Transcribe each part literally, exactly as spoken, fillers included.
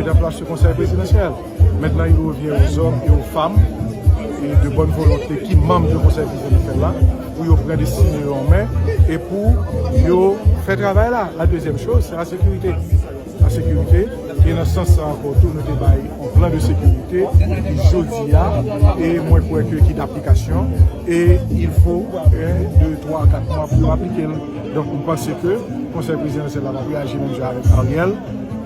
Mettre en place ce conseil présidentiel. Maintenant, il revient aux hommes et aux femmes et de bonne volonté qui membres du conseil présidentiel là, pour yo prendre décision en main et pour yo faire travail là. La deuxième chose, c'est la sécurité. La sécurité, et dans ce sens-là encore, tout nous débat en plan de sécurité, qui jodi a, et moi, je crois que qui d'application, et il faut un, deux, trois, quatre mois pour appliquer. Donc, je pense que le conseil présidentiel va réagir même avec Ariel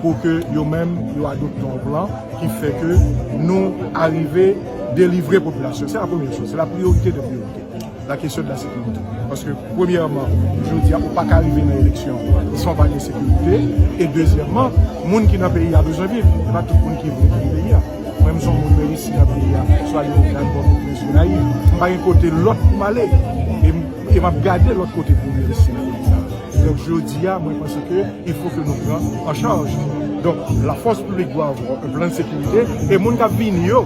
pour que yo même yo adopte un plan qui fait que nous arriver délivrer la population. C'est la première chose, c'est la priorité de priorité. La question de la sécurité. Parce que, premièrement, jodi a, ou pa ka rive nan eleksyon san pa gen sekirite. E dezyèmman, moun ki nan peyi a bezwen viv. E pa tout moun ki vle kite peyi a. Mwen, m se yon moun, mwen resi nan peyi a, swa li nan Grann Pòtoprens, Gonayiv. M pa gen kote lòt pou m ale. E m, e m ap gade lòt kote pou m resi nan peyi sa. Donk, jodi a, mwen panse ke il faut que nous prenions en charge. Donc, la force publique doit avoir un plan de sécurité. E moun k ap vini yo,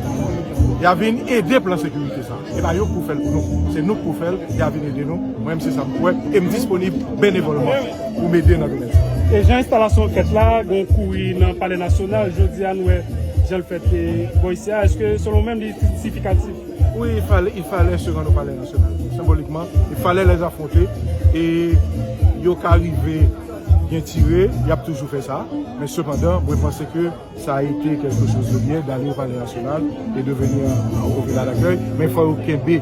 y a vin ede plan sekirite sa. E pa yo k pou fè l pou nou. Se nou k pou fè l, y a vin ede nou. Mwen, se sa m kwè. E m disponib benevòlman pou m ede nan domèn sa. E jan enstalasyon an fèt la, gen yon kouri nan Palè Nasyonal, jodi a nou wè jan l fèt e bò isi a. Èske selon ou menm li siyifikatif? Oui, il fallait, il fallait se rendre au Palais National. Symboliquement, il fallait les affronter. E yo ka rive gen tire, y ap toujou fè sa. Men sepandan, mwen panse ke sa a été quelque chose de bien d'aller au Palais National et de venir au Villa d'Accueil. Men fò yo kenbe,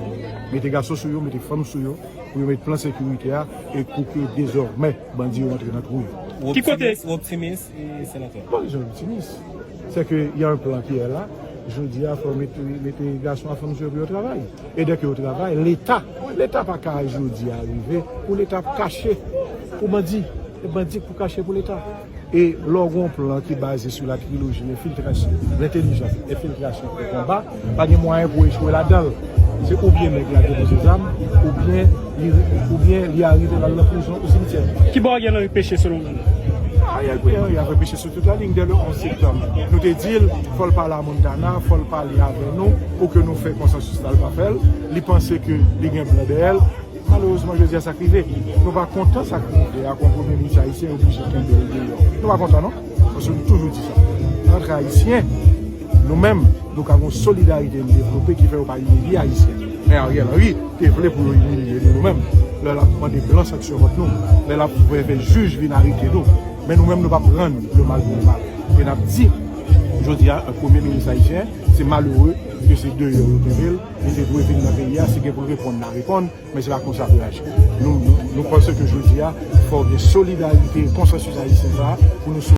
mete gason sou yo, mete fanm sou yo, pou yo met plan sekirite a e pou ke dezòmè bandi yo antre nan twou yo. Ki kote? Ou optimis, ou optimis, e, senatè? Bon, je suis optimiste. C'est que il y a un plan qui est là. Jodi a, fò mete, mete gason a fanm sou yo pou yo travay. E dèke yo travay, Leta, Leta pa ka jodi a rive pou Leta ap kache pou bandi. E bandi pou kache pou Leta. E lè w gen yon plan ki baze sou la triloji enfiltrasyon, lentèlijans, enfiltrasyon e konba, pa gen mwayen pou echwe ladan l. Se oubyen nèg la depoze zam, oubyen li, oubyen li arive l al nan prizon ou simityè. Ki bò Ariel Henry peche selon ou? Ariel Henry ap peche sou tout la liy. Dè le onz septanm, nou te di l, fò l pale a Montana, fò l pale avè nou, pou ke nou fè konsansis la, l pa fè l. Li panse ke li gen blan dèyè l. Malerezman, jodi a, sa k rive. Nou pa kontan sa k rive a, kon premye minis ayisyen oblije kenbe l deyò. Nou pa kontan, non. Paske nou toujou di sa. Antre Ayisyen, nou menm, nou ka gen yon solidarite nou devlope ki fè yo pa imilye Ayisyen. Men Ariel Henry te vle pou yo imilye nou, nou menm. Lè l ap mande blan sanksyon kont nou, lè l ap fè, fè jij vin arete nou. Men nou menm, nou p ap rann le mal pou le mal. E n ap di, jodi a, yon premye minis ayisyen, se malere ke se deyò yo kenbe l, li te dwe vin nan peyi a, si gen pou l reponn, l a reponn. Men se pa konsa pou l aji. Nou, nou, nou panse ke jodi a, fò gen solidarite, konsansis ayisyen sa a, pou nou